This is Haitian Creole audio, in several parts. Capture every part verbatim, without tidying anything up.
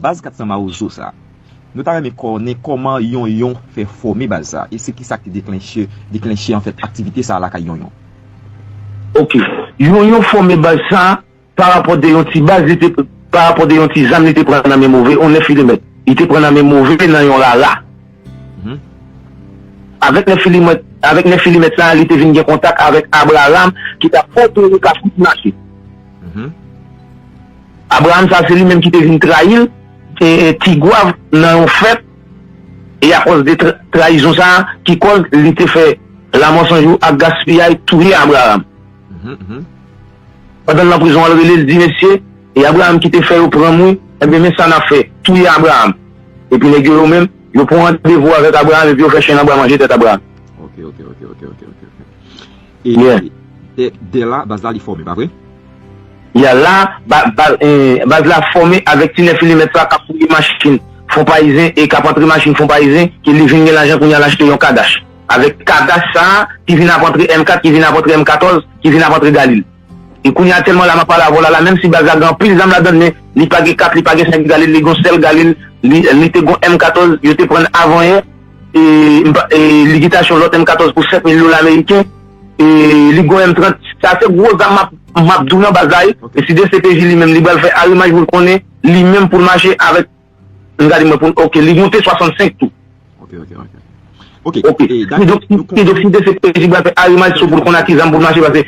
Baz kat san Mawozo sa, nou ta renmen konnen kòman Yonyon fè fòme baz sa, e se kisa ki deklanche, deklanche anfèt aktivite sa lakay Yonyon. Ok. Yonyon fòme baz sa, pa rapò de yon ti baz, li te, pa rapò de yon ti zam li te pran nan men Move, yon nèf milimèt. Li te pran nan men Move nan yon rara. Avèk nèf milimèt, avèk nèf milimèt sa, li te vin gen kontak avèk Abraham ki t ap montre li ka fout mache. Abraham sa se li menm ki te vin trayi l, e, e, Ti Gwav nan yon fèt, e akòz de tra, trayizon sa ki kòz li te fè Lanmò San Jou ak Gaspiyay touye Abraham. Pandan l nan prizon an, l rele l di mesye, e Abraham ki te fè yo pran m wi, ebyen men sa n ap fè, touye Abraham. Epi nèg yo yo menm, yo pran randevou avèk Abraham epi yo fè chen nan bwa manje tèt Abraham. Ok, ok, ok, ok, ok, ok. E Yeah. de, de la, baz la li fòme, pa vre? Ya la, ba, ba, eh, baz la fòme avèk ti nèf milimèt sa k ap fouye machin Fon Payizen e k ap antre machin Fon Payizen, ke li vin gen lajan kounye a l achte yon Kadash. Avèk Kadash sa a, ki vin ap antre M kat, ki vin ap antre M katòz, ki vin ap antre Galil. E kounye a aktyèlman la m ap pale avè w la, la, menm si baz la gen anpil zam ladan l, men li pa gen kat, li pa gen senk Galil, li gen yon sèl Galil, li, li te gen M katòz, yo te pran avanyè, e, m pa- e li gen te achte yon lòt M katòz pou sèt mil dola ameriken, e li gen yon M trant, sa se gwo zam m ap, m ap di w nan baz la, wi. E si D C P J li menm, li pral fè arimaj pou l konnen, li menm pou l mache avèk, m gade mwen pou, ok, li monte swasannsenk tou. Ok, ok, ok. Ok, ok. E, dakò, kidonk, nou kidonk, si D C P J pral fè arimaj sou pou l konn ak ki zam pou l mache, paske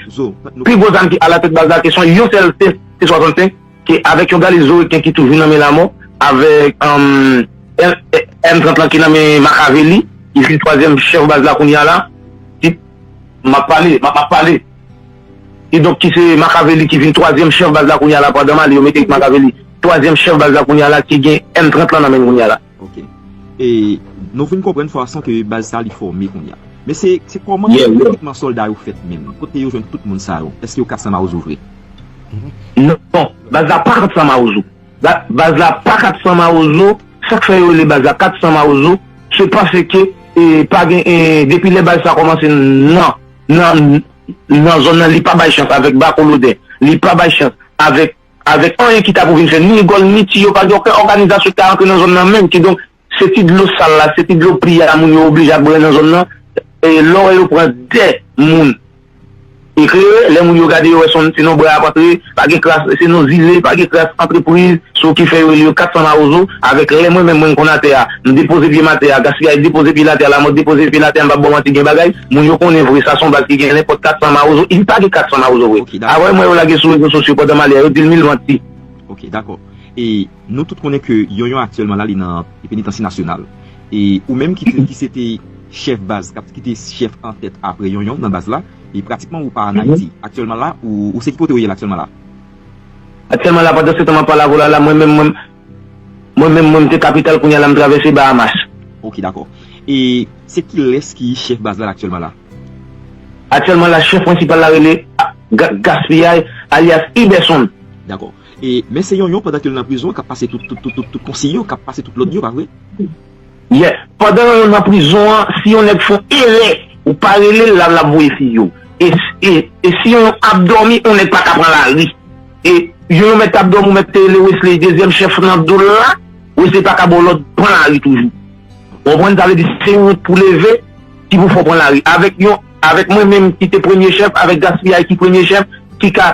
pi gwo zam ki alatèt baz la, ke se yon sèl T, T swasannsenk, ke avèk yon Galil Zoriken ki toujou nan men Lanmò, avèk, um, M, M trant lan ki nan men Makaveli, ki vin twazyèm chèf baz la kounye a la, ki, m ap pale, m ap, m ap pale. Kidonk, ki se Makaveli ki vin twazyèm chèf baz la kounye a la, pandan m ale, yo mete Makaveli twazyèm chèf baz la kounye a la, ki gen M trant lan nan men l kounye a la. Ok. E nou vin konprann fason ke baz sa li fòme kounye a. Men se, se kòman Yeah, yeah. rekritman sòlda yo fèt menm? Kote yo jwenn tout moun sa yo? Èske yo kat san Mawozo vre? Non, baz la pa kat san Mawozo. Ba- Baz la pa kat san Mawozo. Sa k fè yo rele baz la kat san Mawozo, se paske, e, pa gen, e, depi lè baz sa kòmanse nan, nan, nan zòn nan, li pa bay chans avèk Bako Lodè. Li pa bay chans avèk avèk anyen ki ta pou vin fè ni gòl, ni ti, yo pa gen okenn òganizasyon ki ta rantre nan zòn nan menm. Kidonk, se ti dlo sal la, se ti dlo pli a moun yo oblije ap bwè nan zòn nan. E lè w wè yo pran de moun eklere, lè moun yo gade yo wè se yon, se yon bra ap antre, pa gen kras, se yon zile, pa gen kras antrepriz, se yo ki fè yo rele yo kat san Mawozo, avèk lè mwen menm mwen konn atè a, m depoze pye m atè a, Gaspiyay depoze pye l atè a, Lamòt depoze pye l atè a, m p ap ba w manti gen bagay, moun yo konnen vre, sa se yon baz ki gen nenpòt kat san Mawozo, li pa gen kat san Mawozo vre. Ok, dakò. Apre m wè yo lage sou rezo sosyo pandan m ale a, yo di l mil vanti. Ok, dakò. E nou tout konnen ke Yonyon aktyèlman la, li nan penitansye nasyonal. E ou menm ki, te- ki se te chèf baz, k ap- ki te chèf antèt apre Yonyon nan baz la, e pratikman ou pa ann Ayiti. Aktyèlman la, ou, ou se ki kote ou ye la aktyèlman la? Aktyèlman la, pandan se tan m ap pale avè w la, la, mwen menm, mwen, mwen menm, mwen, m te kapital, kounye a la, m travèse Bahamas. Ok, dakò. E se kilès ki chèf baz la aktyèlman la? Aktyèlman la, chèf prensipal la rele Ga- Gaspiyay, alyas Iberson. Dakò. E, men se Yonyon pandan ke l nan prizon k ap pase tout, tout, tout, tout, tout konsiy yo, k ap pase tout lòd yo, pa vre? Yeah. Pandan Yonyon nan prizon an, si yon nèg fè yon erè, ou pa rele l, l ap, l ap voye fiy yo. E, e, e si Yonyon ap dòmi, yon nèg pa ka pran lari. E Yonyon mèt ap dòmi, ou mèt te rele Wesley, dezyèm chèf nan do l la, Wesley pa ka ba w lòd pran lari toujou. Ou konprann? Sa vle di se yon pou leve, ki pou fè w pran lari. Avèk yon, avèk mwen menm ki te premye chèf, avèk Gaspiyay ki premye chèf, ki ka,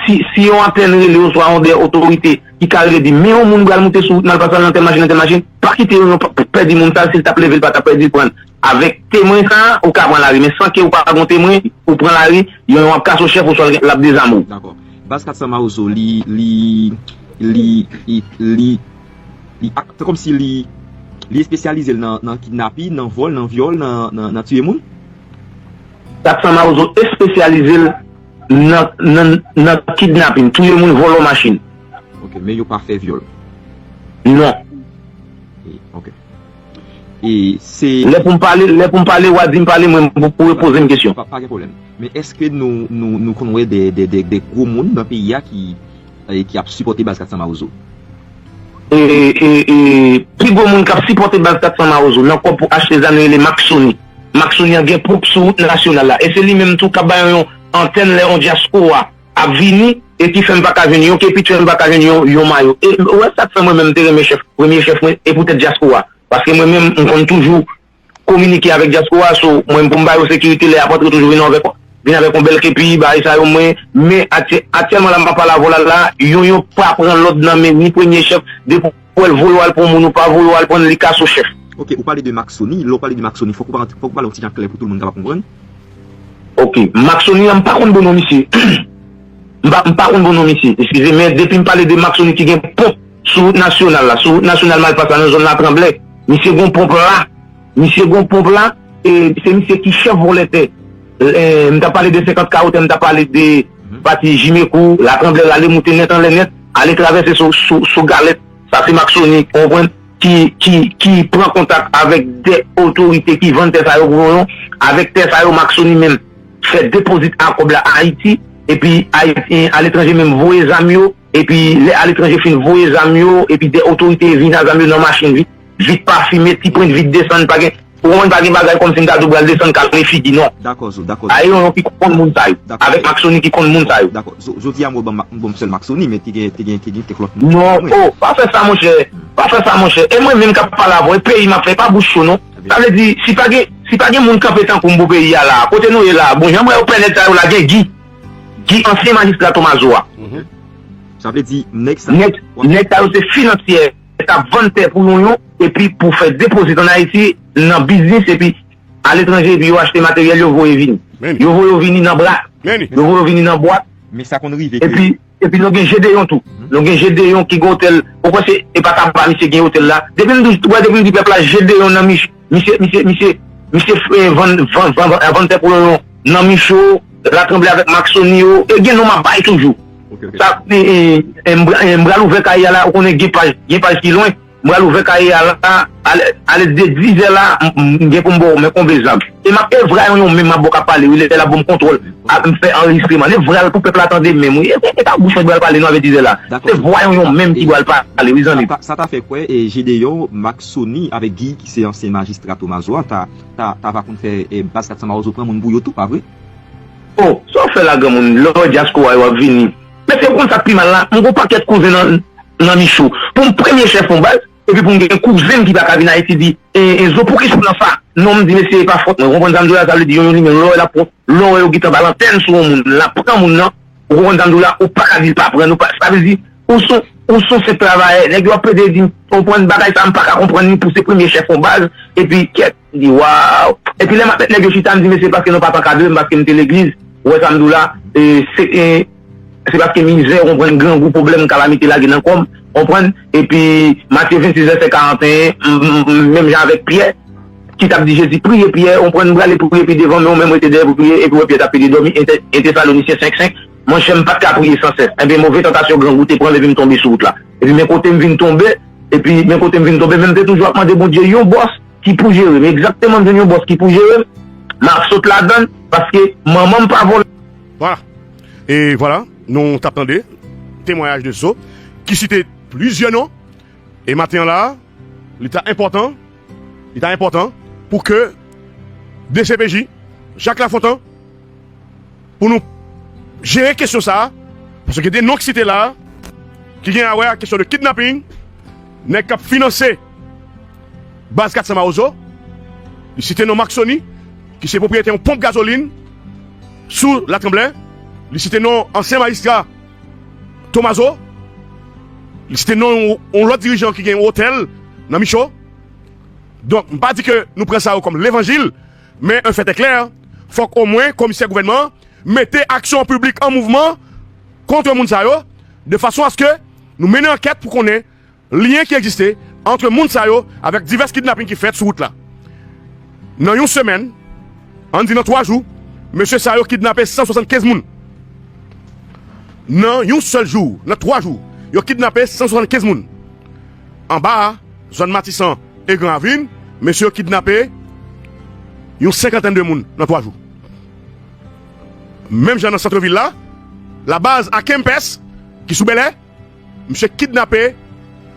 si, si yon antèn rele oswa yon de otorite ki ka rele di, men yon moun pral moute sou wout nan l pase nan tèl machin, nan tèl machin, pa kite yon p- pèdi moun sa, si l t ap leve, l pa t ap pèdi pran l. Avèk temwen sa, ou ka pran lari, men san ke ou pa gen temwen, ou pran lari, yon, yon ap kase w chèf oswa l, l ap dezame w. Dakò. Baz kat san Mawozo, li, li, li, li, li, li ak- se kòmsi li, li espesyalize l nan, nan kidnapin, nan vòl, nan vyòl, nan, nan, nan tiye moun? Kat san Mawozo espesyalize l nan, nan, nan kidnapin, touye moun, vòlò machin. Ok, men yo pa fè vyòl? Non. E, ok. E se Lè pou m pale, lè pou m pale, w a di m pale, mwen, pou, pou w poze m kesyon. Pa, pa gen pwoblèm. Men èske nou, nou, nou konn wè de, de, de, de gwo moun nan peyi a ki, e, ki ap sipòte baz kat san Mawozo? E, e, e, pi gwo moun k ap sipòte baz kat san Mawozo nan kòb pou achte zam yo rele Maksoni. Maksoni an gen pwòp sou wout nasyonal la. E se li menm tou k ap ba yo yon antèn lè yon dyaspora ap vini, e ki fè m pa ka jwenn yon kepi, ki fè m pa ka jwenn yon, yon mayo. E ou wè sa k fè mwen menm m te renmen chèf, premye chèf mwen, e poutèt dyaspora. Paske mwen menm, m konn toujou kominike avèk dyaspora, so, mwen, pou m ba yo sekirite, lè y ap antre, toujou vin avèk, vin avèk yon bèl kepi, bagay sa yo, mwen, men aktyè-, aktyèlman, la, m ap pale avè w la, la, yon, yon pa pran lòd nan men ni premye chèf, depi w wè l voye w al pran moun, ou pa voye w al pran l, li ka sou chèf. Ok, ou pale de Maksoni, lè w pale de Maksoni, fòk ou pa, fòk ou pale yon ti jan klè pou tout moun kapab konprann. Ok, Maksoni an, m pa konn bon non misye. M pa, m pa konn bon non misye, eskize, men depi m pale de Maksoni ki gen ponp sou wout nasyonal la, sou wout nasyonal Malpas la, nan zòn Latranblè, misye gon ponp la, misye gon ponp la, e se misye ki chèf vòlè tè. E, m t ap pale de senkant kawo tè, m t ap pale de pati Jimekou, Latranblè, l ale moute nèt anlè nèt, ale travèse sou, sou, sou Galèt. Sa se Maksoni, ou konprann, ki, ki, ki pran kontak avèk de otorite ki vann tè sa yo pou nou, avèk tè sa yo, Maksoni menm fè depozit a kòb la Ayiti, epi Ayisyen aletranje menm voye zam yo, epi lè aletranje fin voye zam yo, epi de otorite vin a zam yo nan machin vit, vit pafime, ti pwent vit desann, pa gen, ou konprann, pa gen bagay kòmsi m ta di w pral desann kale figi, non. Dakò, Zo, dakò, Zo. Aye yon ki konn moun sa yo, dakò, avèk Maksoni ki konn moun sa yo. Dakò, Zo, jodi a, mwen ban, ban m sèl Maksoni, men te gen, te gen, te gen kèk lòt moun. Non, oh, pa fè sa, monchè. Pa fè sa, monchè. E mwen menm k ap pale avè w, e peyi m ap fè, pa bouch cho, non. Sa vle di, si pa gen, si pa gen moun kanpe tankou m pou peyi a la, kote nou ye la, bon, jan m wè yo pè nèg sa yo la, gen Gi. Gi, ansyen majistra Tomazo a. Mhm. Sa vle di, nèg sa, nèg, nèg sa yo se finansyè, t ap vann tè pou yon yon, epi pou fè depozit ann Ayiti, nan biznis, epi aletranje, epi yo achte materyèl, yo voye vini. Men. Yo voye yo vini nan bra. Men. Yo voye yo vini nan bwat. Men sa konn rive ke epi, epi nou gen Jedeyon tou. Mhm. Nou gen Jedeyon ki gen otèl. Ou kwè se, e pa Taba misye gen otèl la? Depi m di, wè, depi m di pèp la, Jedeyon nan Mich-, misye, misye, misye, misye, eh, vann, vann, vann, vann, vann tè pou yo nan Micho, Latranblè avèk Maksoni yo. E gen non m ap bay toujou. Ok, ok. Sa, eh, eh, eh, m pra-, eh, m pral ouvè kay a la, ou konnen gen paj, gen paj ki lwen. M pral ouvè kay a la, ale, ale de dizè la, m, m, m gen pou m ba w men konbe zam. E m ap, e vra yon yon menm m ap ba w k ap pale, wi, lè l ap ban m kontwòl, ap, m fè anrejistreman. E vra l pou pèp la tande menm, wi. E, e, e pa bouch mwen pral pale non avè dizè la. Dakò. Se vwa yon yon menm ki pral pale, wi, zanmi. Sa, sa ta fè kwè, e, Jedeyon, Maksoni avèk Gi, ki se ansyen majistra Tomazo a, ta, ta, ta va konn fè, e, baz kat san Mawozo pran moun pou yo tou, pa vre? Oh, sa w fè la, granmoun? Lè w wè dyaspora yo ap vini. Mesye, ou konn sa k pi mal la? M gon pakèt kouzen nan, nan Micho. Pou m premye chèf yon baz, epi pou m gen kouzen m ki pa ka vin Ayiti di, e, e, Zo, poukisa w nan sa? Non, m di, mesye, e pa fòt mwen. Ou konprann sa m di w la? Sa vle di, yon, yon limen, lè w wè l ap pran, lè w wè yo gentan ba l antèn sou yon moun, l ap pran moun nan, ou konprann sa m di w la? Ou pa ka di l pa pran, ou pa, sa vle di, ou son, ou son senp travayè. Nèg yo ap plede di m, ou konprann bagay sa, m pa ka konprann li pou se premye chèf yon baz, epi kèt, m di, waw. Epi lè m ap met nèg yo chita, m di, mesye, paske nou pa t ankadre m, paske m te legliz, ou wè sa m di w la, e, se, e, se paske mizè, ou konprann, grangou, pwoblèm, kalamite lage nan kò m, konprann? Epi, Matye vennsis, vèsè karanteyen, m, m, m, menm jan avèk Pyè, ki t ap di Jezi, priye Pyè, ou konprann, m prale priye pi devan, men ou menm rete dèyè pou priye, epi w wè Pyè t ap pede dòmi, en Te-, en Tesalonisyen senk senk, monchè, m pa t ka priye san sès. Enben, move tantasyon grangou te pran m, epi m tonbe sou wout la. Epi, men kote m vin tonbe, epi, men kote m vin tonbe, men m te toujou ap mande Bondye yon bòs ki pou jere m. Egzakteman, m jwenn yon bòs ki pou jere m, m ap sot ladan l, paske manman m pa vòlè. Vwala. E vwala, nou t ap tande temwayaj de Zo, ki site plizyè non. E maten an la, li ta enpòtan, li ta enpòtan pou ke D C P J, Jacques Lafontant, pou nou jere kesyon sa a, paske gen de non ki site la a, ki gen a wè ak kesyon de kidnaping, nèg k ap finanse baz kat san Mawozo, li site non Maksoni, ki se pwopriyetè yon ponp gazolin sou Latranblè, li site non ansyen majistra Tomazo, li site non yon, yon lòt dirijan ki gen yon otèl nan Micho. Donk, m pa di ke nou pran sa yo kòm levanjil, men un fait est clair, fòk omwen komisè gouvènman an mete aksyon piblik an mouvman kont moun sa yo, de fason aske nou mennen ankèt pou konnen lyen ki egziste ant moun sa yo avèk divès kidnaping ki fèt sou wout la. Nan yon semèn, ann di nan twa jou, mesye sa yo kidnape san swasannkenz moun. Nan yon sèl jou, nan twa jou, yo kidnape san swasannkenz moun. Anba a, zòn Matisan e Gran Ravin, mesye yo kidnape yon senkantèn de moun nan twa jou. Menm jan nan sant vil la, labaz a Kempès, ki sou Bèlè, misye kidnape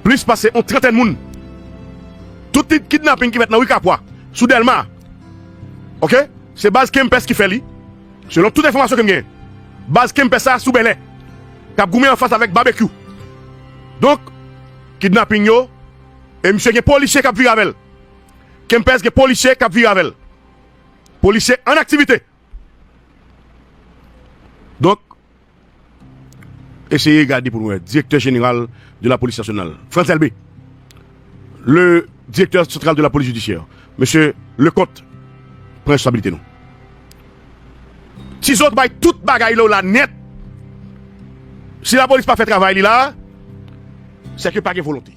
plis pase yon trantèn moun. Tout ti kidnaping ki fèt nan ri Kapwa, sou Dèlma, oke, se baz Kempès ki fè li, selon tout enfòmasyon ke m genyen. Baz Kempès sa sou Bèlè. k ap goumen anfas avèk Babekyou. Donk, kidnaping yo, e misye gen polisye k ap vire avè l. Kempès gen polisye k ap vire avè l. Polisye an aktivite. Donk, eseye gade pou nou wè. Direktè jeneral de la polis nasyonal, Frantz Elbé. Le direktè santral de la polis jidisyè, mesye Leconte, pran responsabilite nou. Tizot bay tout bagay la nèt. Si lapolis pa fè travay li la, se ke pa gen volonte.